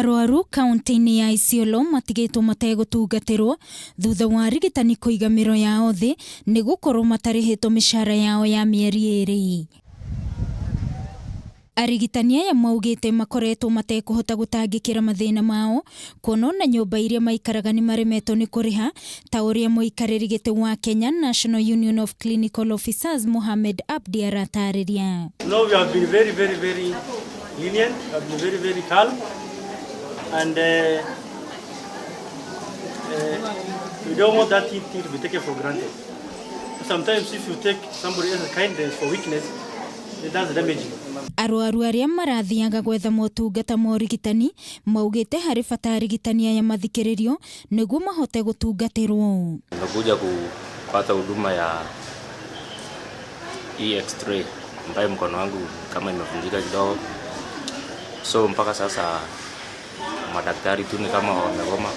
Arwaru kaunti-inĩ ya Isiolo matigĩtwo mategũtungatĩrwo thutha wa arigitani kũiga mĩro yao thĩ nĩ gũkorwo matarĩhĩtwo mĩcara yao ya mĩeri 2. Arigitani aya maugĩte makoretwo matekũhota gũtangĩkĩra mathĩna mao kuona ona nyũmba iria maikaraga nĩ maremetwo nĩ kũrĩha ta ũrĩa mũikarĩri gĩtĩ wa Kenya National Union of Clinical Officers Mohamed Abdi aratarĩria. No, we have been very, very, very lenient. We have been very, very calm. And we don't want that thing to be taken for granted. Sometimes if you take somebody else's kindness for weakness, it does damage you. Arwaru arĩa marathiaga gwetha motungata ma ũrigitani maugĩte harĩ bata arigitani aya mathikĩrĩrio nĩguo mahote gũtungatĩrwo. Nimekuja kupata huduma ya x-ray ambayo mkono wangu kama imevunjika kidogo, so mpaka sasa madaktari tu ni kama wamegoma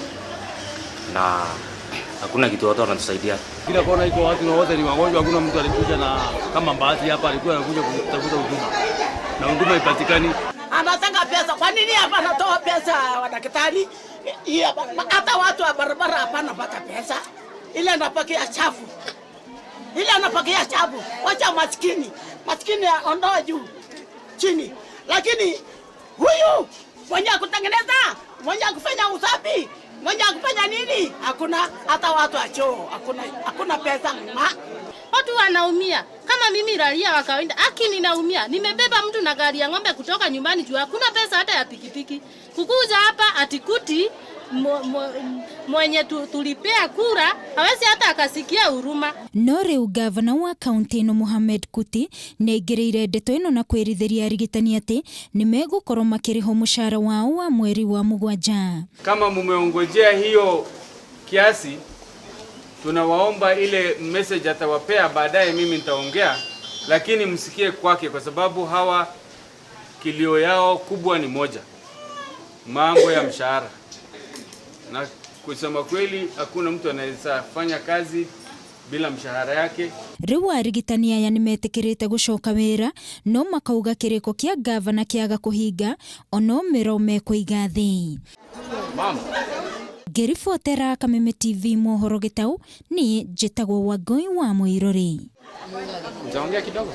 na hakuna kitu watu wanatusaidia. Kila kona iko watu na wote ni wagonjwa, hakuna mtu alikuja na kama bahati hapa alikuwa anakuja kutafuta huduma na huduma ipatikani. Anataka pesa. Kwa nini hapa anatoa pesa wa daktari? Hata watu wa barabara hapana pata pesa. Ile anapakia chafu. Ile anapakia chafu. Wacha maskini. Maskini ondoa juu chini. Lakini huyu mwenye kutengeneza, mwenye kufanya usafi, mwenye kufanya nini? Hakuna hata watu wa choo, hakuna pesa. Watu wanaumia. Kama mimi raia wa kawaida, aki ninaumia. Nimebeba mtu na gari ya ng'ombe kutoka nyumbani juu hakuna pesa hata ya pikipiki. Kukuja hapa atikuti mwenye tulipea kura hawezi hata akasikia huruma. No rĩu gavana wa kaunti ĩno Mohamed Kuti nĩaingĩrĩire ndeto ĩno na kwĩrithĩria arigitani atĩ nĩmegũkorwo makĩrĩhwo mũcara wao wa mweri wa 7. Kama mumeongojea hiyo kiasi, tunawaomba ile message atawapea baadaye, mimi nitaongea, lakini msikie kwake, kwa sababu hawa kilio yao kubwa ni moja, mambo ya mshahara. Na kusema kweli hakuna mtu anaweza fanya kazi bila mshahara yake. Rĩu arigitani aya nĩmetĩkĩrĩte gũcoka wĩra no makauga kĩrĩko kĩa gavana kĩaga kũhinga ono mĩro mekũiga thĩ. Ngĩribotera Kameme TV mohoro gĩtau, niĩ njĩtagwo Wangũi wa Mũirũrĩ. Nitaongea kidogo.